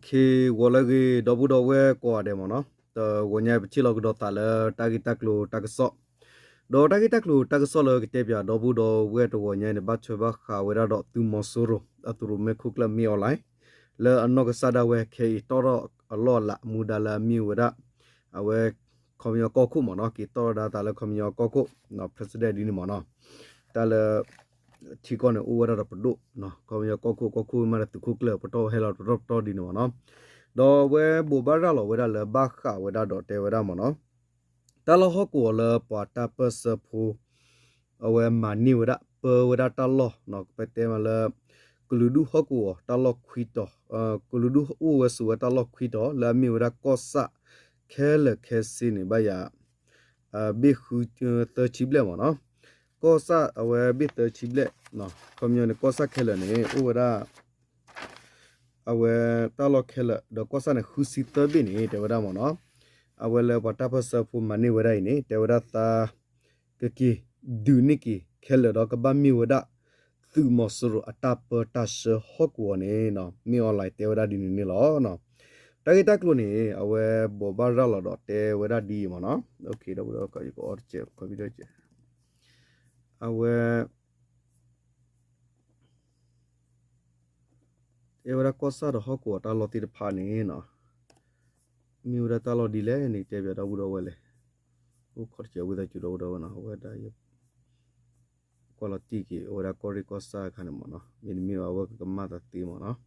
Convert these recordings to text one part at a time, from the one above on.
ဂီၤလၢအဂ့ၤ ဒီပုၢ်ဒီဝဲၢ်ကိးဂၤဒဲးမ့ၢ်နီၤ, တဂီၤညါပထံၣ်လိာ်ကဒီးသးလၢတၢ်ဂ့ၢ်တၢ်ကျိၤတၢ်ကစီၣ်, ဒီးတၢ်ဂ့ၢ်တၢ်ကျိၤတၢ်ကစီၣ်လၢကတဲပၠးဒီပုၢ်ဒီဝဲၢ်တဂီၤညါန့ၣ် ဘၣ်ထွဲဘၣ်ဃးဝဲဒၣ်ဒီးသုးမီၤစိရိၤ အသုးရိၣ်မဲခိၣ်ကျၢၢ်မ့ၢ်အီၣ်လဲၣ် လၢအနီၢ်ကစၢ်ဒၣ်ဝဲခဲအံၤတီၣ်ထီၣ်အလီၢ်အလၤမူဒါလၢအမ့ၢ်ဝဲဒၣ် အဝဲ ခီပညီကီၢ်ခိၣ်မ့ၢ်နီၤ, က့ၤတီၣ်ထီၣ်ဒၣ်သးလၢခီပညီကီၢ်ခိၣ် president ဒ်န့ၣ်မ့ၢ်နီၤ, တၢ်လၢ ထံကီၢ်န့ၣ်အိၣ်ဝဲဒၣ်ဒီးပဒိၣ် ခီပညီကီၢ်ခိၣ် ကီၢ်ခိၣ်မ့ၢ်ဒီးသုးခိၣ်ကျၢၢ် ပတီၢ်ဟဲလီၤပတီၢ်ပတီၢ်ဒ်န့ၣ်မ့ၢ်နီၤ, ဒီးအဝဲဘိးဘၣ်ရၤလီၤဝဲဒၣ်လၢဘၣ်ဃးဝဲဒၣ်ဒီးတဲဝဲဒၣ်မ့ၢ်နီၤ တၢ်လီၢ်ဟီၣ်ကဝီၤလၢပှၤတၢ်ပၢၢ်ဆၢဖိ အဝဲမၤန့ၢ်ဝဲဒၣ် ပၢဝဲဒၣ်တၢ်လီၢ် ပတဲမးလၢ ကလုာ်ဒူၣ်ဟီၣ်ကဝီၤတၢ်လီၢ်ခွံတီၤ, ကလုာ်ဒူၣ်အိၣ်ဝဲဆိးဝဲတၢ်လီၢ်ခွံတီၤ လၢအမ့ၢ်ဝဲဒၣ်ကီၢ်ဆၣ်ခဲလၢာ်ခဲဆ့န့ၣ် ဘၣ်ယၤ ဘ့ၣ်ဃုသၢဆံဘျဲၣ်မ့ၢ်နီၤ, ကီၢ်ဆၣ်အဝဲဘ့ၣ်သၢဆံဘျဲၣ်, ခီပညီန့ၣ် ကီၢ်ဆၣ်ခဲလၢာ်န့ၣ် အိၣ်ဝဲဒၣ် အဝဲတၢ်လီၢ်ခဲလၢာ် ဒီးကီၢ်ဆၣ်န့ၣ် ဃုဆံသၢဘ့ၣ်န့ၣ် တဲဝဲဒၣ်မ့ၢ်နီၤ, အဝဲလၢပှၤတၢ်ပၢၢ်ဆၢဖိမၤန့ၢ်ဝဲဒၣ်အံၤန့ၣ် တဲဝဲဒၣ်သး ကက့ၤဒုးန့ၢ်က့ၤခဲလၢာ်ဒီး ကဘၣ်မ့ၢ်ဝဲဒၣ် သုးမီၤစိရိၤအတၢ်ပၢတၢ်ဆှၢဟီၣ်ကဝီၤန့ၣ် မ့ၢ်အီၣ်လဲၣ်တဲဝဲဒၣ်ဒ်န့ၣ်န့ၣ်လီၤ. တၢ်ဂ့ၢ်တၢ်ကျိၤန့ၣ် အဝဲဘိးဘၣ်ရၤလီၤဒီးတဲဝဲဒၣ်ဒ်အံၤမ့ၢ်နီၤ, ဒီး computer အဝဲ တဲဝဲဒၣ်ကီၢ်ဆၣ်ဒီးဟီၣ်ကဝီၤတၢ်လီၢ်သ့ၣ်တဖၣ်န့ၣ် မ့ၢ်ဝဲဒၣ်တၢ်လီၢ်ဒ်လဲၣ်န့ၣ် တဲပၠးဒီပုၢ်ဒီဝဲၢ်လဲၣ်, အိၣ်ခိးတစဲးဝံသးစူၤဒီပုၢ်ဒီဝဲၢ်နီၤ, အဝဲဒၣ် ကွၢ်လီၤတံၢ်က့ၤ အဝဲဒၣ်ကီၢ်ရ့ၣ်ကီၢ်ဆၣ်အခါန့ၣ်မ့ၢ်နီၤ, မ့တမ့ၢ်ဘၣ်အဝဲကကမၣ်သးသ့မ့ၢ်နီၤ,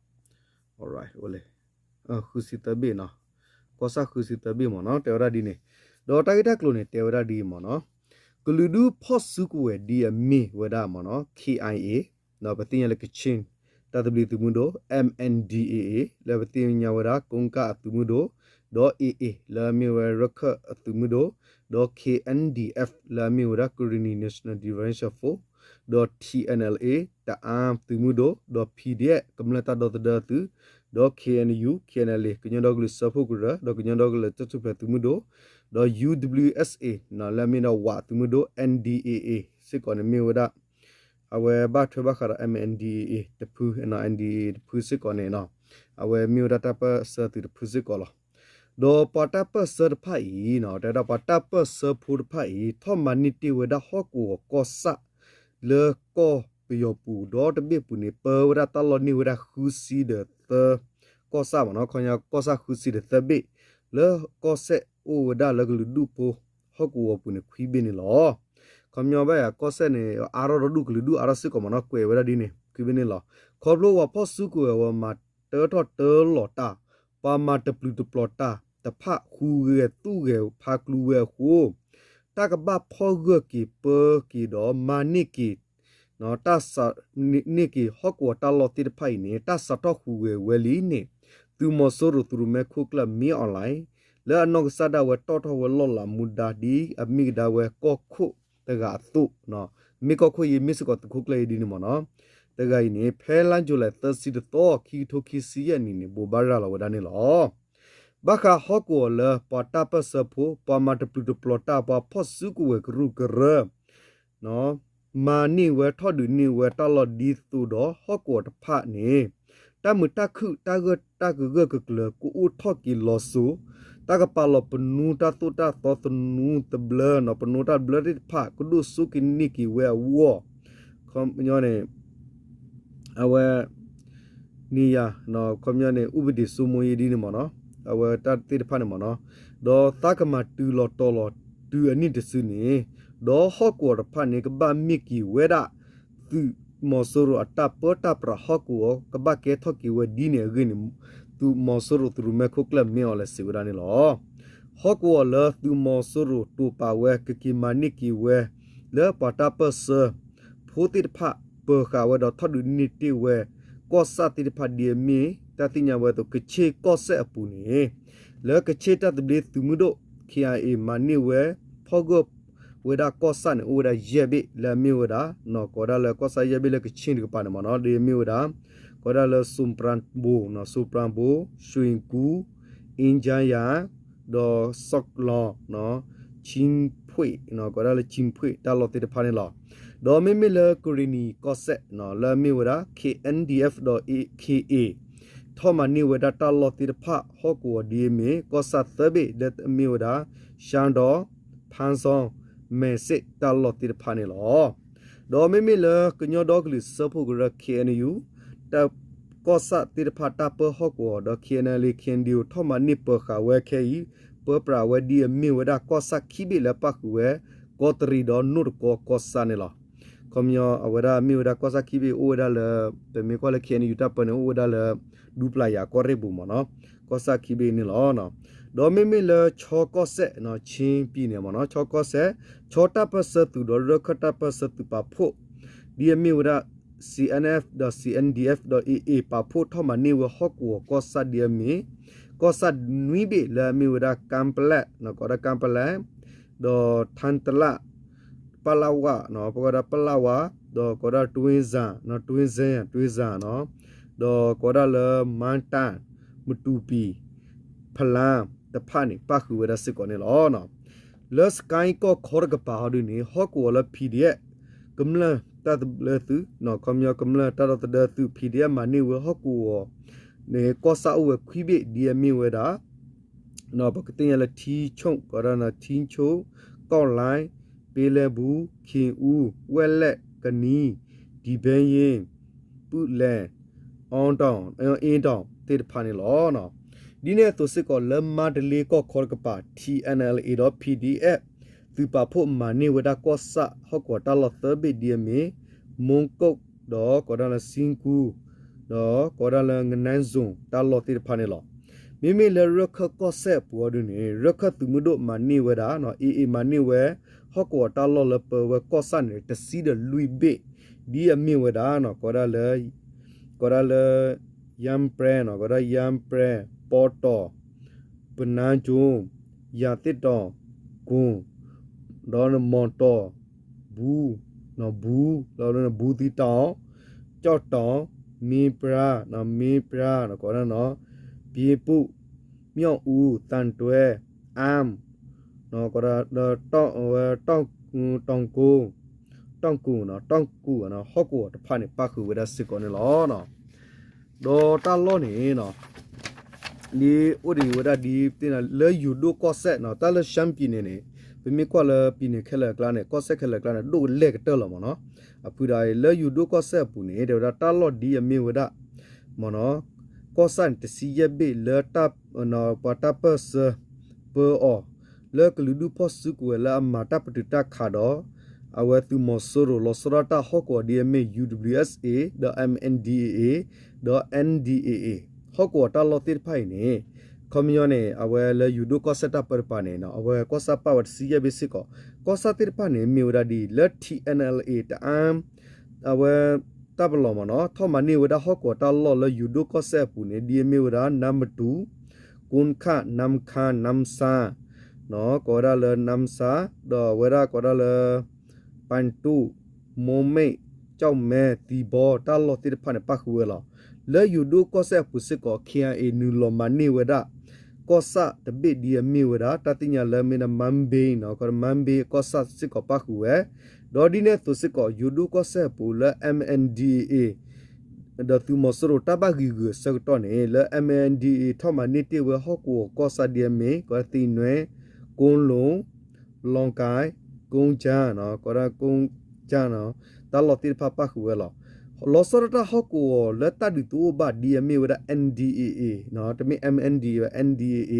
အိၣ်လၢ ဃုဆံသၢဘ့ၣ်နီၤ, ကီၢ်ဆၣ်ဃုဆံသၢဘ့ၣ်မ့ၢ်နီၤ တဲဝဲဒၣ်ဒ်န့ၣ်, ဒီးတၢ်ဂ့ၢ်တၢ်ကျိၤန့ၣ် တဲဝဲဒၣ်ဒ်အံၤမ့ၢ်နီၤ, ကလုာ်ဒူၣ်ဖီၣ်စုကဝဲၤဒ်အမ့ၢ်ဝဲဒၣ်မ့ၢ်နီၤ K I A ပသ့ၣ်ညါလၢ ကချ့ၣ်တၢ်သဘျ့သုးမုၢ်ဒိၣ်, M N D A A လၢပသ့ၣ်ညါဝဲဒၣ် ကိကၣ်အသုးမုၢ်ဒိၣ်, ဒီး A A လၢအမ့ၢ်ဝဲရခၢၣ်အသုးမုၢ်ဒိၣ်, ဒီး K N D F လၢအမ့ၢ်ဝဲဒၣ် Karenni National Liberation Force, ဒီး T N L A တအါသုးမုၢ်ဒိၣ်, ဒီး P D F ကမျၢၢ်တၢ်ဒီသဒၢသုး, ဒီး K N U K N L A ကညီဒီကလုာ်စၢဖှိၣ်ကရၢ, ဒီးကညီဒီကလုာ်တၢ်ထူၣ်ဖျဲးသုးမုၢ်ဒိၣ်, ဒီး U W S A လၢအမ့ၢ်ဒၣ်ဝးသုးမုၢ်ဒိၣ်, N D A A စ့ၢ်ကီးန့ၣ်မ့ၢ်ဝဲဒၣ် အဝဲဘၣ်ထွဲဘၣ်ဃးဒီး M N D A A တဖု, N D A A တဖုစ့ၢ်ကီးန့ၣ် အဝဲမ့ၢ်ဝဲဒၣ်တၢ်ပၢၢ်ဆၢသုးတဖုစ့ၢ်ကီးလီၤ. ဒီးပှၤတၢ်ပၢၢ်ဆၢတဖၣ်အံၤ တဲဝဲဒၣ်ပှၤတၢ်ပၢၢ်ဆၢဖိတဖၣ်အံၤ ထီၣ်မၤန့ၢ်တ့ၢ်ဝဲဒၣ်ဟီၣ်ကဝီၤကီၢ်ဆၣ် လၢကီၢ်ပယီၤပူၤ ဒီတဘ့ၣ်ပူၤန့ၣ် ပၢဝဲဒၣ်တၢ်လီၢ်န့ၢ်ဝဲဒၣ်ဃုဆံဒီးသၢ ကီၢ်ဆၣ်မ့ၢ်နီၤ, ခီပညီကီၢ်ဆၣ်ဃုဆံဒီးသၢဘ့ၣ် လၢကီၢ်စဲၣ်အိၣ်ဝဲဒၣ်လၢကလုာ်ဒူၣ်ဖိ ဟီၣ်ကဝီၤပူၤန့ၣ် ခွံဘ့ၣ်န့ၣ်လီၤ. ခီပညီဘၣ်ယၤ ကီၢ်စဲၣ်န့ၣ် အါထီၣ်ဒီဒူၣ်ကလုာ်ဒူၣ်အါထီၣ်စ့ၢ်ကီးမ့ၢ်နီၤ, ကွဲးဝဲဒၣ်ဒ်န့ၣ် ခွံဘ့ၣ်န့ၣ်လီၤ. ခီဖျိပှၤဖီၣ်စုကဝဲၤဝဲမၤတၢထီၣ်တၢလီၤတၢ်, ပှၤမၤတပျုာ်တပျီၤတၢ်တဖၣ် ဟူးဂဲၤသူၣ်ဂဲၤဖးကျူဝဲအဃိ တၢ်ကဘၣ်ဖီၣ်ဂၢၢ်က့ၤပၢက့ၤဒီးမၤန့ၢ်က့ၤ တၢ်စးန့ၢ်က့ၤဟီၣ်ကဝီၤတၢ်လီၢ်သ့ၣ်တဖၣ်အံၤန့ၣ် တၢ်စးထီၣ်ဟူးဂဲၤဝဲလံန့ၣ် သုးမီၤစိရိၤသုးရိၣ်မဲခိၣ်ကျၢၢ်မ့ၢ်အီၣ်လဲၣ် လၢအနီၢ်ကစၢ်ဒၣ်ဝဲတီၣ်ထီၣ်ဝဲလီၢ်လၤမူဒါဒ်အမ့ၢ်ကဒါဝဲကီၢ်ခိၣ်တဂၤအသိး, မ့ၢ်ကီၢ်ခိၣ်အံၤ မ့ၢ်စ့ၢ်ကီးသုးခိၣ်ကျၢၢ်အံၤဒ်န့ၣ်မ့ၢ်နီၤ, တဂၤအံၤန့ၣ် ဖဲလါယူၤလံ သၢဆံတသီ ခံကထိခံဆံယဲၢ်နံၣ်န့ၣ် ဘိးဘၣ်ရၤလီၤဝဲဒၣ်န့ၣ်လီၤ. ဘၣ်ဃးဟီၣ်ကဝီၤလၢပှၤတၢ်ပၢၢ်ဆၢဖိ ပှၤမၤတပျုာ်တပျီၤတၢ် ပှၤဖီၣ်စုကဝဲၤကရူၢ်ကရၢ မၤန့ၢ်ဝဲထီၣ်ဒုးန့ၢ်ဝဲတၢ်လီၢ်ဒ်သိးဒီးဟီၣ်ကဝီၤတဖၣ်န့ၣ် တၢ်မုာ်တၢ်ခုၣ်တၢ်ဂၢၢ်တၢ်ကဂၢၢ်ကကျၢၤကအိၣ်ထီၣ်က့ၤလီၤစိၤ, တၢ်ကပာ်လီၤပနိတၢ်သိၣ်တၢ်သီသနူသဘျၢ, ပနိတၢ်ဘျၢသ့ၣ်တဖၣ် ကဒိၣ်စိကန့ၢ်က့ၤဝဲအဂီၢ်, ခီပညီန့ၣ် အဝဲ န့ၢ်ယၤ ခီပညီန့ၣ် ဥပဒေစိုးမိုးရေး ဒ်န့ၣ်မ့ၢ်နီၤ, အဝဲတၢ်သ့ၣ်တဖၣ်န့ၣ်မ့ၢ်နီၤ, ဒီးသးကမၤတုၤလီၤတီၤလီၤတုၤအနံၣ်တစုန့ၣ်, ဒီးဟီၣ်ကဝီၤတဖၣ်န့ၣ် ကဘၣ်မ့ၢ်က့ၤဝဲဒၣ် သုးမီၤစိရိၤအတၢ်ပၢတၢ်ပြးဟီၣ်ကဝီၤ ကဘၣ်ကဲထီၣ်က့ၤဝဲဒ်န့ၣ်အဂ့ၢ်န့ၣ် သုးမီၤစိရိၤသုးရိၣ်မဲခိၣ်ကျၢၢ်မ့ၢ်အီၣ်လဲၣ်စံးဝဲဒၣ်န့ၣ်လီၤ. ဟီၣ်ကဝီၤလၢသုးမီၤစိရိၤတိာ်ပာ်ဝဲ ကက့ၤမၤန့ၢ်က့ၤဝဲ လၢပှၤတၢ်ပၢၢ်ဆၢ ဖိသ့ၣ်တဖၣ် ပၢၤဃာ်ဝဲဒီးထီၣ်ဒုးန့ၢ်တ့ၢ်ဝဲ ကီၢ်ဆၣ်သ့ၣ်တဖၣ်ဒ်အမ့ၢ် တၢ်သ့ၣ်ညါဝဲအသိး ကခ့ၣ်ကီၢ်စဲၣ်အပူၤန့ၣ် လၢကခ့ၣ်တၢ်သဘျ့သုးမုၢ်ဒိၣ် K I A မၤန့ၢ်ဝဲ ဖီၣ်ဂၢၢ်ဝဲဒၣ်ကီၢ်ဆၣ်န့ၣ် အိၣ်ဝဲဒၣ်ယဲၢ်ဘ့ၣ် လၢအမ့ၢ်ဝဲဒၣ် ကိးဒၣ်လၢကီၢ်ဆၣ်ယဲၢ်ဘ့ၣ်လၢကခ့ၣ်တကပၤန့ၣ်မ့ၢ်နီၤ ဒ်အမ့ၢ်ဝဲဒၣ် ကိးဒၣ်လၢ စူၤပရၣ်ဘိၣ် စူၤပရၣ်ဘိၣ် ရွှေကူ အ့ၣ်ကၠါယၤ ဒီးစီးကလီၤ ခၠံဖှ့ၣ် ကိးဒၣ်လၢခၠံဖှ့ၣ်တၢ်လီၢ်သ့ၣ်တဖၣ်န့ၣ်လီၤ. ဒီးမ့မ့ၢ်လၢကရ့ၣ်နံၤကီၢ်စဲၣ် လၢအမ့ၢ်ဝဲဒၣ် K N D F ဒီး K A ဖ ထီၣ်မၤန့ၢ်ဝဲဒၣ်တၢ်လီၢ်သ့ၣ်တဖၣ်ဟီၣ်ကဝီၤဒ်အမ့ၢ် ကီၢ်ဆၣ်သၢဘ့ၣ်လၢအမ့ၢ်ဝဲဒၣ် ရှမ်းတောင်, ဖားဆောင်း, မဲဆီတ် တၢ်လီၢ်သ့ၣ်တဖၣ်န့ၣ်လီၤ. ဒီးမ့မ့ၢ်လၢကညီဒီကလုာ်စၢဖှိၣ်ကရၢ ခ့ၣ်အဲၣ်ယူၣ် ကီၢ်ဆၣ်သ့ၣ်တဖၣ်တၢ်ပၢဟီၣ်ကဝီၤဒီး ခ့ၣ်အဲၣ်ယူၣ် ခ့ၣ်အဲၣ်ယူၣ် ထီၣ်မၤန့ၢ်ပၢၤဃာ်ဝဲခဲအံၤ ပၢပြးဝဲဒ်အမ့ၢ်ဝဲဒၣ်ကီၢ်ဆၣ်ခံဘ့ၣ်လၢပၣ်ဃုာ်ဝဲ ကီးတရံးဒီးနိၣ်တကီကီၢ်ဆၣ်န့ၣ်လီၤ. ခီပညီအဝဲဒၣ်မ့ၢ်ဝဲဒၣ်ကီၢ်ဆၣ်ခံဘ့ၣ်အိၣ်ဝဲဒၣ်လၢ ပမ့ၢ်ကွၢ်လၢ ခ့ၣ်အဲၣ်ယူၣ် တၢ်ပၢန့ၣ် အိၣ်ဝဲဒၣ်လၢ ဒူပျၤယၤကီၢ်ရ့ၣ်ပူၤမ့ၢ်နီၤ, ကီၢ်ဆၣ်ခံဘ့ၣ်န့ၣ်လီၤ. ဒီးမ့မ့ၢ်လၢခၠီကီၢ်စဲၣ် ခ့ၣ်ပံၤန့ၣ်မ့ၢ်နီၤ, ခၠီကီၢ်စဲၣ် ခၠီတၢ်ပၢၢ်ဆၢသုးဒီး ရၢၢ်ခၢၣ်တၢ်ပၢၢ်ဆၢသုးပာ်ဖှိၣ် ဒ်အမ့ၢ်ဝဲဒၣ် C N F ဒီး C N D F ဒီး A A ပာ်ဖှိၣ်ထီၣ်မၤန့ၢ်ဝဲဟီၣ်ကဝီၤကီၢ်ဆၣ်ဒ်အမ့ၢ် ကီၢ်ဆၣ်နွံဘ့ၣ်လၢအမ့ၢ်ဝဲဒၣ် ကၢ်ပလဲၣ် ကိးဒၣ်ကၢ်ပလဲၣ်, ဒီးထၣ်တလၣ်, ပလဝ, ပကိးဒၣ်ပလဝ, ဒီးကိးဒၣ်တွ့စၣ်, တွ့စၣ်, တွ့စၣ်နီၤ, ဒီးကိးဒၣ်လၢမၤတၢ်, မတူၤပံၤ, ဖလါတဖၣ်န့ၣ် ပၣ်ဃုာ်ဝဲဒၣ်စ့ၢ်ကီးန့ၣ်လီၤ. လၢစကဲကီၢ်ခီတကပၤဟီဒုန့ၣ် ဟီၣ်ကဝီၤလၢ P D F ကမျၢၢ်တၢ်သဘျၢသုး, ခီပညီကမျၢၢ်တၢ်ဒီသဒၢသုး P D F မၤန့ၢ်ဝဲဟီၣ်ကဝီၤန့ၣ် ကီၢ်ဆၣ်အိၣ်ဝဲခွံဘ့ၣ်ဒ်အမ့ၢ်ဝဲဒၣ် ပကသ့ၣ်ညါလၢထံဆိၣ်, ကိးဒၣ်ထံဆိၣ်, ကီၢ်လဲၣ်, ပ့လဲၣ်ပူၤ, ခ့ၣ်အူ, ဝဲလဲၣ်, ကနံၤ, ဒံဘဲယ့ၣ်, ပုၣ်လဲၣ်, အီတီၣ်, အ့တီၣ်သ့ၣ်တဖၣ်န့ၣ်လီၤ. ဒ်န့ၣ်အသိးစ့ၢ်ကီးလၢမါတလ့ကီၢ်ခီတကပၤ T N L A ဒီး P D F သုးပာ်ဖှိၣ်မၤန့ၢ်ဝဲဒၣ်ကီၢ်ဆၣ်ဟီၣ်ကဝီၤတၢ်လီၢ်သၢဘ့ၣ်ဒ်အမ့ၢ် မူကီၢ် ဒီးကိးဒၣ်လၢစံကူ ဒီးကိးဒၣ်လၢငနဲၣ်စိၤတၢ်လီၢ်သ့ၣ်တဖၣ်န့ၣ်လီၤ. မ့မ့ၢ်လၢရၢၢ်ခၢၣ်ကီၢ်စဲၣ်အပူၤအီၤဒုန့ၣ် ရၢၢ်ခၢၣ်သုးမုၢ်ဒိၣ်မၤန့ၢ်ဝဲဒၣ် A A မၤန့ၢ်ဝဲ ဟီၣ်ကဝီၤတၢ်လီၢ်လၢပၢဝဲကီၢ်ဆၣ်န့ၣ် တဆံဒီးလွံၢ်ဘ့ၣ် ဒ်အမ့ၢ်ဝဲဒၣ် ကိးဒၣ်လၢ ကိးဒၣ်လၢ ယၣ်ပြဲ, ကိးဒၣ်ယၣ်ပြဲ, ပီတီၣ်, ပနါကၠိ, ယၤသ့ၣ်တီၣ်, ကိၣ်, ဒီးမီၢ်တီၣ်, ဘူး, ဘူး, ဒီးဘူးသံတီၣ်, ကၠီၣ်တီၣ်, မ့ပြါ, မ့ပြါ, ကိးဒၣ် ပ့ပူၣ်, မၠီၣ်အူ, သၣ်တွဲ, အၣ်, ဒီး တီၣ်ကူၣ်, တီၣ်ကူၣ်, ဟီၣ်ကဝီၤတဖၣ်န့ၣ် ပၣ်ဃုာ်ဝဲဒၣ်စ့ၢ်ကီးန့ၣ်လီၤ. ဒီးတၢ်လီၢ်န့ၣ် ဒ်အိၣ်ဒံးဝဲဒၣ်ဒ်သ့ၣ်ညါလၢယိၤဒိၣ်ကီၢ်စဲၣ်နီၤ, တၢ်လၢရှမ်းပြည်နယ်န့ၣ် ပမ့ၢ်ကွၢ်လၢ ပြည်နယ် ခဲလၢာ်အကျါန့ၣ် ကီၢ်စဲၣ်ခဲလၢာ်အကျါန့ၣ် ဒိၣ်ကလဲာ်ကတၢၢ်လီၤမ့ၢ်နီၤ. အဖုဒၣ်အံၤ လၢယိၤဒိၣ်ကီၢ်စဲၣ်အပူၤန့ၣ် တဲဝဲဒၣ်တၢ်လီၢ်ဒ်အမ့ၢ်ဝဲဒၣ် မ့ၢ်နီၤ, ကီၢ်စဲၣ်န့ၣ် တဆံယဲၢ်ဘ့ၣ်လၢ ပှၤတၢ်ပၢၢ်ဆၢ ပၢအီၤ လၢကလုာ်ဒူၣ်ဖီၣ်စုကဝဲၤလၢအမၤတၢ်ပတုာ်တၢ်ခးဒီး အဝဲသုးမီၤစိရိၤ လီၤဆီဒၣ်တၢ်ဟီၣ်ကဝီၤဒ်အမ့ၢ် U W S A ဒီး M N D A A ဒီး N D A A ဟီၣ်ကဝီၤတၢ်လီၢ်သ့ၣ်တဖၣ်အံၤန့ၣ် ခီပညီန့ၣ် အဝဲလၢယိၤဒိၣ်ကီၢ်စဲၣ်တၢ်ပၢတပၤန့ၣ် အဝဲကီၢ်စဲၣ်ပာ်ဝဲတဆံယဲၢ်ဘ့ၣ်စ့ၢ်ကီး, ကီၢ်စဲၣ်သ့ၣ်တဖၣ်န့ၣ် မ့ၢ်ဝဲဒၣ်ဒ်အံၤ လၢ T N L A တအါ အဝဲ တၢ်ပလီၢ်မ့ၢ်နီၤ ထီၣ်မၤန့ၢ်ဝဲဒၣ်ဟီၣ်ကဝီၤတၢ်လီၢ်လၢယိၤဒိၣ်ကီၢ်စဲၣ်အပူၤန့ၣ် ဒ်အမ့ၢ်ဝဲဒၣ် နါမတူၤ, ကွန်ခါ, နမ်ခါ, နမ်ဆါ, ကိးဝဲဒၣ်လၢ နမ်ဆါ, ဒီးအဝဲဒၣ်ကိးဒၣ်လၢ ပၣ်တူၣ်, မိၢ်မ့ၣ်, ကၠီၣ်မဲ, သံဘီ တၢ်လီၢ်သ့ၣ်တဖၣ်န့ၣ် ပၣ်ဃုာ်ဝဲလီၤ. လၢယိၤဒိၣ်ကီၢ်စဲၣ်အပူၤစ့ၢ်ကီး K I A နုာ်လီၤမၤန့ၢ်ဝဲဒၣ် ကီၢ်ဆၣ်တဘ့ၣ်ဒ်အမ့ၢ်ဝဲဒၣ် တၢ်သ့ၣ်ညါလၢမ့ၢ်ဒၣ် မၣ်ဘ့နီၤ, မၣ်ဘ့ကီၢ်ဆၣ်စ့ၢ်ကီးပၣ်ဃုာ်ဝဲ, ဒီးဒ်န့ၣ်အသိးစ့ၢ်ကီး ယိၤဒိၣ်ကီၢ်စဲၣ်အပူၤလၢ M N D A A ဒီးသုးမီၤစိရိၤတၢ်ဘၣ်ဂံာ်ဂုာ်အဆၢကတီၢ်န့ၣ် လၢ M N D A A ထီၣ်မၤန့ၢ်တ့ၢ်ဝဲဟီၣ်ကဝီၤကီၢ်ဆၣ်ဒ်အမ့ၢ် ကီးသံၣ်နွဲၣ်, ကိလိၤ, လီၤကၣ်, ကိကၠၣ်, ကိးဒၣ်ကိကၠၣ်နီၤ, တၢ်လီၢ်သ့ၣ်တဖၣ်ပၣ်ဃုာ်ဝဲလီၤ. လီၤဆီဒၣ်တၢ်ဟီၣ်ကဝီၤလၢတၢ်ဒုးသုးအိၣ်ဘၣ်ဒ်အမ့ၢ်ဝဲဒၣ် N D A A နီၤ, တမ့ၢ် M N D A A ဘၣ် N D A A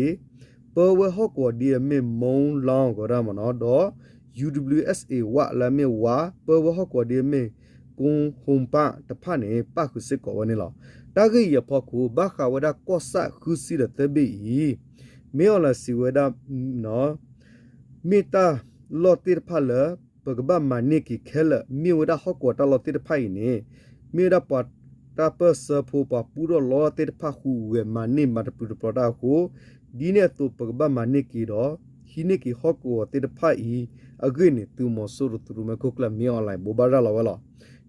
ပၢဝဲဟီၣ်ကဝီၤဒ်အမ့ၢ် မိၢ်လီၤ ကိးဒၣ်မ့ၢ်နီၤ, ဒီး U W S A ဝ လၢအမ့ၢ်ဝါ ပၢဝဲဟီၣ်ကဝီၤဒ်အမ့ၢ် ကိဟိၣ်ပၣ်တဖၣ်န့ၣ် ပၣ်ဃုာ်စ့ၢ်ကီးဝဲန့ၣ်လီၤ. တၢ်ဂ့ၢ်အံၤအဖီခိၣ် ဘၣ်ဃးဝဲဒၣ်ကီၢ်ဆၣ်ဃုဆံဒီးသၢဘ့ၣ်အံၤ မ့ၢ်အီၤလၢစံးဝဲဒၣ် မ့ၢ်တၢ်လီၢ်သ့ၣ်တဖၣ်လၢ ပကဘၣ်မၤန့ၢ်က့ၤခဲလၢာ် မ့ၢ်ဝဲဒၣ်ဟီၣ်ကဝီၤတၢ်လီၢ်သ့ၣ်တဖၣ်အံၤန့ၣ် မ့ၢ်ဝဲဒၣ်ပှၤတၢ်ပၢၢ်ဆၢဖိ ပှၤပူထီၣ်လီသ့ၣ်တဖၣ် ဟူးဂဲၤမၤန့ၢ်မၤတပျုာ်တပျီၤတၢ်အဃိ ဒ်န့ၣ်အသိးပကဘၣ်မၤန့ၢ်က့ၤဒီး ဟံးန့ၢ်က့ၤဟီၣ်ကဝီၤသ့ၣ်တဖၣ်အံၤ အဂ့ၢ်န့ၣ် သုးမီၤစိရိၤသုးရူးမဲခိၣ်ကျၢၢ် မ့ၢ်အီၤလၢ ဘိးဘၣ်ရၤလီၤဝဲလီၤ.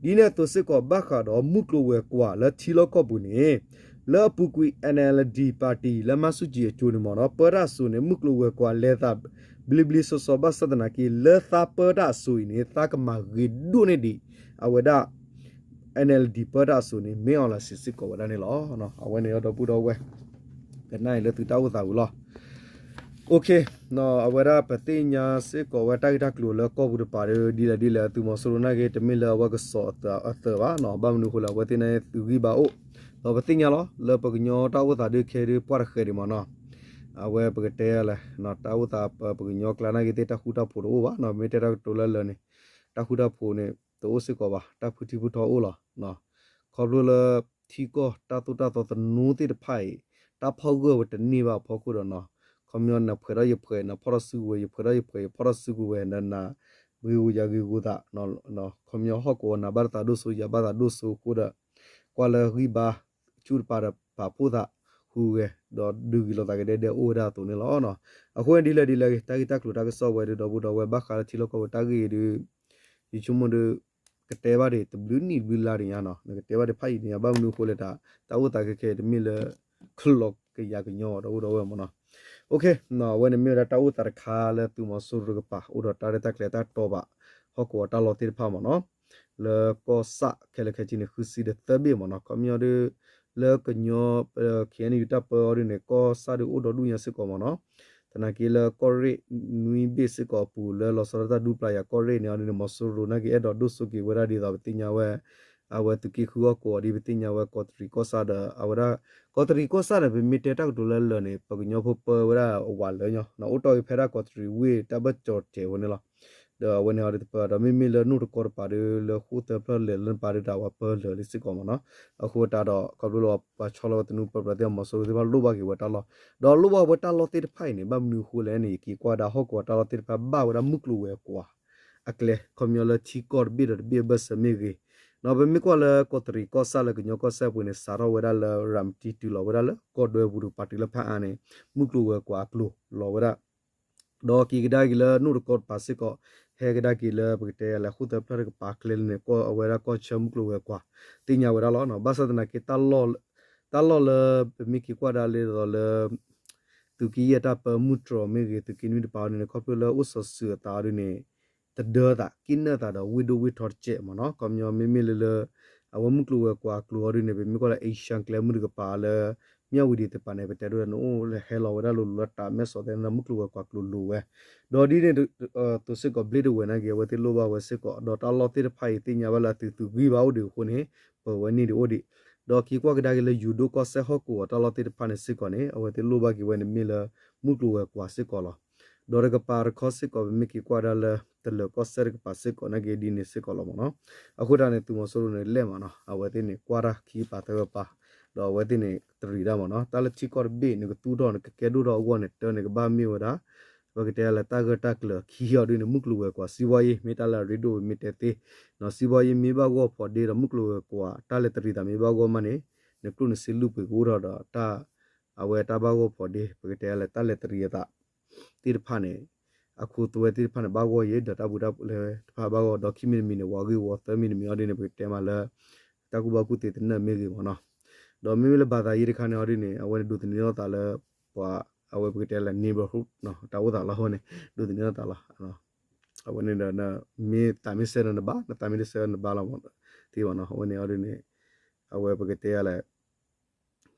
ဒ်န့ၣ်အသိးစ့ၢ်ကီး ဘၣ်ဃးဒီးမုၢ်ကျိၤဝဲၤကွာ်လၢထံလီၢ်ကီၢ်ပူၤန့ၣ် လၢအပူၤကွံာ် N L D party လၢမၤဆူၣ်ကၠံအကၠိန့ၣ်မ့ၢ်နီၤ ပၢတၢ်အစိၤန့ၣ် မုၢ်ကျိၤဝဲၤကွာ်လဲၤသး ဘျ့ဘျ့စီစီ ဘၣ်ဆၣ်သနာ်က့ လၢသးပၢတၢ်အစိၤအံၤန့ၣ် သးကမၤဂ့ၤဒိၣ်န့ၢ်ဒံး အဝဲဒၣ် NLD ပၢတၢ်အစိၤန့ၣ် မ့ၢ်အီၤလၢစံးစ့ၢ်ကီးဝဲဒၣ်န့ၣ်လီၤ. အဝဲန့ၣ်ဒီပုၢ်ဒီဝဲၢ် ကနၣ်အံၤလၢသုတၢ်အိၣ်သးဝံၤလီၤ. အဝဲဒၣ်ပသ့ၣ်ညါစ့ၢ်ကီးဝဲတၢ်ဂ့ၢ်တၢ်ကျိၤလၢကီၢ်ပူၤတပၤဒီး ဒ်လဲၣ်ဒ်လဲၣ် သုးမီၤစိရိၤနာ်က့ တမ့ၢ်လၢအဝဲကစီၣ်အသးအသးဘၣ်နီၤ, ဘၣ်မနုၤအဃိလဲၣ် အဝဲသ့ၣ်နာ်က့သုးဂံၢ်ဘါအိၣ်, ဒီးပသ့ၣ်ညါလီၤလၢပကညီတၢ်အိၣ်သးဒုးခဲဒုးပှၢ်တဃဲးဒံးမးနီၤ, အဝဲပကတဲလဲၣ် တၢ်အိၣ်သးပပကညီကျါနာ်က့သ့ၣ်တၢ်ဃူတၢ်ဖိးတအိၣ်ဘၣ်နီၤ, မ့ၢ်တဲတၢ်ကတိၤလၢလၢာ်န့ၣ် တၢ်ဃူတၢ်ဖိးန့ၣ် တအိၣ်စ့ၢ်ကီးဘၣ်, တၢ်ဖုထံဖုထီအိၣ်လီၤ. ခီဖျိလၢ ထံကီၢ်တၢ်သိၣ်တၢ်သီသနူသ့ၣ်တဖၣ်အံၤ တၢ်ဖီၣ်ဂၢၢ်ဝဲတန့ၢ်ဘၣ်အဖီခိၣ်ဒီးနီၤ, ခီပညီနဖှဲးထီၣ်ယဖှဲး နဖီၣ်ထီၣ်စုကဝဲၤ ယဖှဲးထီၣ်ယဖှဲး ယဖီၣ်ထီၣ်စုကဝဲၤ နနၤ ဂ့ၤဂိၤယၤဂ့ၤဂိၤသး ခီပညီဟီၣ်ကဝီၤနၤဘၣ်တသးဒိၣ်စိ ယၤဘၣ်သးဒိၣ်စိအဃိဒီး ကွၢ်လၢဂံၢ်ဘါဆူၣ်တပၤဒီးပာ်ဖှိၣ်သး ဟူးဂဲၤ ဒီးဒုးဂ့ၤလိာ်သးကဒဲဒဲအိၣ်ဝဲဒၣ်အသိးန့ၣ်လီၤ. အဃိန့ၣ်ဒ်လဲၣ်ဒ်လဲၣ်ဂ့ၤ တၢ်ဂ့ၢ်တၢ်ကျိၤတၢ်ကစီၣ်ဝဲဒီး ဒီပုၢ်ဒီဝဲၢ် ဘၣ်ဃးလၢထံလီၢ်ကီၢ်ပူၤတၢ်ဂ့ၢ်အံၤဒီး ယဆိကမိၣ်ဒီး ကတဲဘၣ်ဒံးတဘျုးနံၣ်တဘျုးလါဒံးညါနီၤ, နကတဲဘၣ်ဒံးဖးယံာ်ဒံးညါ ဘၣ်မနုၤအဃိလဲၣ် တၢ်အိၣ်သးခဲခဲအံၤတမ့ၢ်လၢ ကလီၤကယၤကညီဒီပုၢ်ဒီဝဲၢ်မးနီၤ. အဝဲန့ၣ်မ့ၢ်ဝဲဒၣ်တၢ်အိၣ်သးတခါလၢသုးမီၤစိရိၤတကပၤ အိၣ်ဒီးတၢ်ရဲၣ်တၢ်ကျဲၤတၢ်တီဘၣ် ဟီၣ်ကဝီၤတၢ်လီၢ်သ့ၣ်တဖၣ်မးနီၤ, လၢကီၢ်ဆၣ်ခဲလၢာ်ခဲဆ့န့ၣ် ဃုဆံဒီးသၢဘ့ၣ်မးနီၤ, ခီပညီဒီး လၢကညီ KNU တၢ်ပၢအီၤဒ်န့ၣ် ကီၢ်ဆၣ်ဒုးအိၣ်ဒီဒူၣ်ညါစ့ၢ်ကီးမးနီၤ, သနာ်က့လၢကီၢ်ရ့ၣ်နွံဘ့ၣ်စ့ၢ်ကီးအပူၤ လၢလီၤဆီဒၣ်တၢ်ဒူပျၢ်ယၤကီၢ်ရ့ၣ်န့ၣ်အီၤဒ်န့ၣ် မီၤစိရိၤနာ်က့အဲၣ်ဒိးဒိၣ်စိက့ၤဝဲဒၣ်ဒ်သိးပသ့ၣ်ညါဝဲ အဝဲသုးက့ဃုဟီၣ်ကဝီၤဒ်ပသ့ၣ်ညါဝဲကီးတရံးကီၢ်ဆၣ်ဒီး အဝဲဒၣ် ကီးတရံးကီၢ်ဆၣ်န့ၣ် ပမ့ၢ်တဲတၢ်ကတိၤလၢလၢာ်န့ၣ် ပှၤကညီဖိပၢဝဲဒၣ်အဝၤလၢာ်ညီ အိၣ်တီၢ်ဂ့ၤဖဲဒၣ်ကီးတရံးဝ့ၢ်တၢ်ဘၢၣ်စၢၤတစဲးဖိန့ၣ်လီၤ. ဒီးအဝဲန့ၣ်အီၤဒ်တပၢ ဒီးမ့မ့ၢ်လၢနိၣ်တကီတပၤဒီး လၢဃိၣ်သၢဖျၢၣ်လဲၤလၢနပၤဒုးတၢ်ဝၤပၢလၢာ်လံစ့ၢ်ကီးမးနီၤ, အဃိတၢ်ဒီး ခီဖျိလၢပှၤဆီလီၤဝဲသနူပၢပြးသ့ၣ် မီၤစိရိၤသ့ၣ်တဖၣ်လိၣ်ဘၣ်က့ၤဝဲတၢ်လီၢ်, ဒီးလိၣ်ဘၣ်ဝဲတၢ်လီၢ်သ့ၣ်တဖၣ်အံၤန့ၣ် ဘၣ်မနုၤအဃိလဲၣ်န့ၣ် ယက့ၤကွၢ်ဒၣ်ဟီၣ်ကဝီၤတၢ်လီၢ်သ့ၣ်တဖၣ်ဘၣ်ဝဲဒၣ်မုၢ်ကျိၤဝဲၤကွာ် အကျဲ ခီပညီလၢထံကီၢ်တဘ့ၣ်ဒီးတဘ့ၣ်အဘၢၣ်စၢၤမ့ၢ်ဂ့ၤ, ပမ့ၢ်ကွၢ်လၢကီးတရံးကီၢ်ဆၣ်လၢကညီကီၢ်စဲၣ်ပူၤန့ၣ် စးထီၣ်ဝဲဒၣ်လၢရၤမတံတုၤလီၤဝဲဒၣ်လၢကီၢ်ဒွဲပူၤတကပၤတုၤလၢဖးအါန့ၣ် မုၢ်ကျိၤဝဲၤကွာ်အကျိၤလီၤဝဲဒၣ် ဒီးက့ၤကဒါက့ၤလၢနိၣ်တကီတပၤစ့ၢ်ကီး ဟဲကဒါက့ၤလၢပကတဲလၢဃိၣ်သၢဖျၢၣ်တကပၤကျဲလၢန့ၣ် ကွၢ်အဝဲဒၣ်ကီၢ်ဆၢမုၢ်ကျိၤဝဲၤကွာ် သ့ၣ်ညါဝဲဒၣ်လီၤ. ဘၣ်ဆၣ်သနာ်က့ တၢ်လီၢ်လၢပမ့ၢ်က့ၤကွၢ်ဒၣ်လၢဒီးလၢ သုးက့ယဲၢ်တၢ်ပၢမုၢ်တြီၤမ့ၢ်ဂ့ၤ သုးက့နွံတပၤအီၤဒ်န့ၣ် ခီဖျိလၢအိၣ်စီၤစုၤအသးအီၤဒ်န့ၣ် တဒၢသး က့ၤနၢၣ်သးဒီးဝ့ၢ်ဒိၣ်ဝ့ၢ်ထီတကဲးမးနီၤ, ခီပညီမ့မ့ၢ်လၢလၢ အဝဲမုၢ်ကျိၤဝဲၤကွာ်အကျိၤအီၤဒ်န့ၣ် ပမ့ၢ်ကွၢ်လၢ Asian ကျဲမုၢ်တကပၤလၢ မၠၣ်ဝံၤဒံးတပၤန့ၣ် ပတဲဒိၣ်ဒီးနအိၣ်လၢဟဲလီၤဝဲဒၣ်လိၤလိၤလၢတၢ်မဲၢ်စီးသဲန့ၣ်ဒီးမုၢ်ကျိၤဝဲၤကွာ်ကျိၤလိၤဝဲ, ဒီးဒ်န့ၣ်အသိးစ့ၢ်ကီး ဘျ့ၣ်တဝဲၤနာ်က့ အဝဲသ့ၣ်လိၣ်ဘၣ်ဝဲစ့ၢ်ကီး ဒီးတၢ်လီၢ်သ့ၣ်တဖၣ်အံၤသ့ၣ်ညါဘၣ်လၢအသုးသုးဂံၢ်ဘါအိၣ်ဒံးအဃိန့ၣ် ပၢၤဝဲန့ၢ်ဒံးအိၣ်ဒံး, ဒီးက့ၤကွၢ်ကဒါက့ၤလၢယူၤဒိၣ်ကီၢ်စဲၣ်ဟီၣ်ကဝီၤတၢ်လီၢ်သ့ၣ်တဖၣ်န့ၣ်စ့ၢ်ကီးန့ၣ် အဝဲသ့ၣ်လိၣ်ဘၣ်က့ၤဝဲန့ၣ်မ့ၢ်လၢ မုၢ်ကျိၤဝဲၤကွာ်စ့ၢ်ကီးလီၤ. ဒီးတကပၤတခီစ့ၢ်ကီး ပမ့ၢ်က့ၤကွၢ်ဒၣ်လၢတလၢၤကီၢ်စဲၣ်တကပၤစ့ၢ်ကီးနာ်က့ဒ်န့ၣ်စ့ၢ်ကီးလီၤမးနီၤ, အဃိတၢ်န့ၣ် သုးမီၤစိရိၤန့ၣ်လဲၣ်မးနီၤ အဝဲသ့ၣ်န့ၣ် ကွၢ်တၢ်ခံကပၤသၢကပၤ, ဒီးအဝဲသ့ၣ်န့ၣ် တရံးတၢ်မးနီၤ တၢ်လၢထံကီၢ်တဘ့ၣ် နကသူၣ်ထီၣ်နကကဲဒိၣ်ထီၣ်အဂီၢ်န့ၣ် တၢ်န့ၣ်ကဘၣ်မ့ၢ်ဝဲဒၣ် ပကတဲလၢတၢ်ဂၢၢ်တၢ်ကျၢၤခံအီၤဒ်န့ၣ် မုၢ်ကျိၤဝဲၤကွာ် စံးဘီယ့ၣ် မ့ၢ်တၢ်လၢအရ့ဒိၣ်ဝဲမ့ၢ်တဲသ့, စံးဘီယ့ၣ်မ့ၢ်ဘၣ်ဂီၢ်ဖီးဒ့ဒီးမုၢ်ကျိၤဝဲၤကွာ် တၢ်လဲၤတရံးသးမ့ၢ်ဘၣ်ဂီၢ်မးန့ၣ် နကျိၣ်နစ့လုၢ်ပှ့ၤကအိၣ်ထီၣ်ဒီးတၢ် အဝဲတၢ်ဘၣ်ဂီၢ်ဖီးဒ့ ပကတဲလၢတၢ်လဲၤတရံးအသး သ့ၣ်တဖၣ်န့ၣ် အခိသွဲသ့ၣ်တဖၣ်န့ၣ် ဘၣ်ဂီၢ်ယ့ၣ် ဒီးတၢ်ဘူးတၢ်လဲတဖၣ်ဘၣ်ဂီၢ် ဒီးခံမံၤတမံၤန့ၣ် ဝးဂ့ၢ်ဝီၤသၢမံၤတမံၤအီၤဒ်န့ၣ် ပကတဲမးလၢ တၢ်ကူၣ်ဘၣ်ကူၣ်သ့တနၢၣ်မ့ၢ်ဂ့ၤမးနီၤ, ဒီးမ့မ့ၢ်လၢဘၣ်သးယ့ၣ်တခါန့ၣ်အီၤဒ်န့ၣ် အဝဲန့ၣ်ဒိးသန့ၤထီၣ်သးလၢ ပှၤ အဝဲပကတဲလၢ neighborhood တၢ်အိၣ်သးလီၤအဃိန့ၣ် ဒိးသန့ၤထီၣ်သးလီၤ. အဝဲန့ၣ်ဒီး မ့ၢ်သးမ့ၢ်ဆၢဒီးနဘါ နသးမ့ၢ်တဆၢဒီးနဘါလီၤမး သ့မးနီၤ အဝဲန့ၣ်အီၤဒ်န့ၣ် အဝဲပကတဲယၤလဲၣ်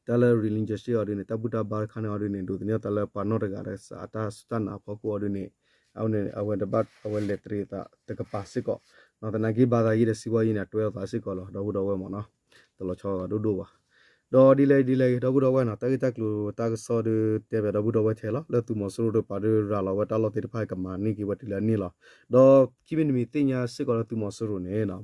တၢ်လၢ religion အီၤဒ်န့ၣ် တၢ်ဘူၣ်တၢ်ဘါတခါန့ၣ်အီၤဒ်န့ၣ် ဒိးသန့ၤအီၤသးလၢပှၤနီၢ်တဂၤဒီးစးအတၢ်စူၢ်တၢ်နာ်အဖီခိၣ်အီၤဒ်န့ၣ် အဝဲန့ၣ် အဝဲတဘၣ် အဝဲလဲၤတရံးသးတကပၤစ့ၢ်ကီး သနာ်က့ဘၣ်သးယ့ၣ်ဒီးစံးဝဲယ့ၣ်န့ၣ် အတွဲအသးစ့ၢ်ကီးလီၤ ဒီပုၢ်ဒီဝဲၢ်မးနီၤ တလီၤဆီဂၤဒိၣ်ဒိၣ်ဘၣ် ဒီးဒ်လဲၣ်ဒ်လဲၣ်ဂ့ၤ ဒီပုၢ်ဒီဝဲၢ်နီၤ တၢ်ဂ့ၢ်တၢ်ကျိၤတၢ်ကစီၣ်ဒီးတဲပၠးဒီပုၢ်ဒီဝဲၢ်ထဲလီၤ လၢသုးမီၤစိရိၤတကပၤဒီးရၤလီၤဝဲတၢ်လီၢ်သ့ၣ်တဖၣ် ကမၤန့ၢ်က့ၤဝဲတုၤလၢအန့ၣ်လီၤ. ဒီးခံမံၤတမံၤသ့ၣ်ညါစ့ၢ်ကီးလၢသုးမီၤစိရိၤန့ၣ်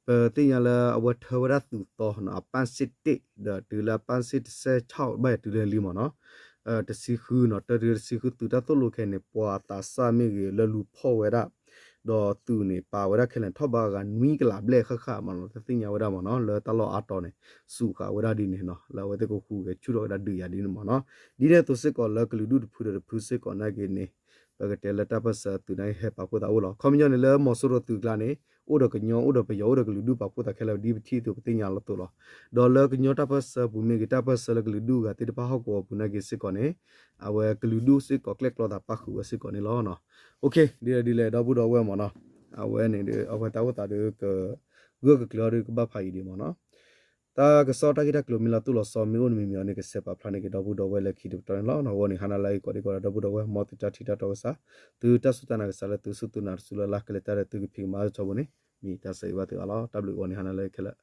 ပသ့ၣ်ညါလၢအဝဲထၢဝဲဒၣ်သုးသီနီၤ အပၣ်စ့ၣ်တ့ၣ် ဒီးတုၤလၢအပၣ်စ့ၣ်တဆဲးဆီၣ် ဘၣ်ယၤတုၤလၢလံမးနီၤ တဆံဃုနီၤ တၢတုၤတဆံဃုသုးတၢ်သိၣ်လိခဲန့ၣ် ပှၤသးစၢ်မ့ၢ်ဂ့ၤလၢလူၤဖီၣ်ဝဲဒၣ် ဒီးသုးန့ၣ် ပာ်ဝဲဒၣ်ခဲလၢာ်ထီၣ်ဘးဂၤနွံကလးဘျဲၣ်ဃၣ်ဃၣ်မးနီၤ တၢ်သ့ၣ်ညါဝဲဒၣ်မးနီၤ လၢတၢ်လီၢ်အါတီၤန့ၣ် စူးဃာ်ဝဲဒၣ်ဒ်န့ၣ်နီၤ လၢအဝဲသ့ၣ်ကဟူးဂဲၤဆူၣ်ထီၣ်ဝဲဒၣ်ဒုးယၤဒ်န့ၣ်မးနီၤ ဒ်န့ၣ်အသိးစ့ၢ်ကီးလၢကလုာ်ဒူၣ်တဖုဒီးတဖုစ့ၢ်ကီးနာ်က့န့ၣ် ပကတဲလၢတၢ်ပၢၢ်ဆၢသုးန့ၣ်ဟဲပာ်ဖှိၣ်သးအိၣ်လီၤ. ခီပညီန့ၣ်လၢမီၤစိရိၤသုးကျါန့ၣ် အိၣ်ဒီးကညီအိၣ်ဒီးပယီၤအိၣ်ဒီးကလုာ်ဒူၣ်ပာ်ဖှိၣ်သးခဲလၢာ်ဒ်ပထံၣ်အသိးပသ့ၣ်ညါလီၤသိးလီၤ. ဒီးလၢကညီတၢ်ပၢၢ်ဆၢပူၤမ့ၢ်ဂ့ၤ တၢ်ပၢၢ်ဆၢလၢကလုာ်ဒူၣ်အဂၤသ့ၣ်တဖၣ်ဟီၣ်ကဝီၤပူၤနာ်က့စ့ၢ်ကီးန့ၣ် အဝဲကလုာ်ဒူၣ်စ့ၢ်ကီးကျဲၣ်ကျီသးပၣ်ဃုာ်ဝဲစ့ၢ်ကီးန့ၣ်လီၤ. ဒ်လဲၣ်ဒ်လဲၣ်ဒီပုၢ်ဒီဝဲၢ်မးနီၤ အဝဲန့ၣ်ဒီး အဝဲတၢ်အိၣ်သးဒီးက ဂၢၢ်ကကျၢၤအီၤဒီးကဘၣ်ဖးအံၤဒံးမ့ၢ်နီၤ. တၢ်ကစီၣ်တၢ်ဂ့ၢ်တၢ်ကျိၤမ့ၢ်လီၤတိၢ်လီၤဆီမ့ၢ်အိၣ်တမံၤမံၤအီၤန့ၣ် ကဆဲးပာ်ဖျါန့ၢ်က့ၤဒီပုၢ်ဒီဝဲၢ်လၢခံတပတီၢ်န့ၣ်လီၤ. အဂီၢ်န့ၣ် ဟါနၤလၢအဂ့ၤကိးဒံကိးဒီး ဒီပုၢ်ဒီဝဲၢ် မ်သုတၢ်ထံၣ်တၢ်တီကစၢ်, သုတၢ်စူၢ်တၢ်နာ်ကစၢ်လၢသုစူၢ်သုနာ်တစုလၢ်လၢ် ကလဲၤတၢ်ဒီးသုကဖံးကမၤအါထီၣ်ဘိန့ၣ် မ့ၢ်တၢ်ဆၢဂ့ၤဘၣ်သုအါလီၤ. တၢ်ဘျုးအဂီၢ်န့ၣ် ဟါနၤလၢအဂ့ၤခဲလၢာ်.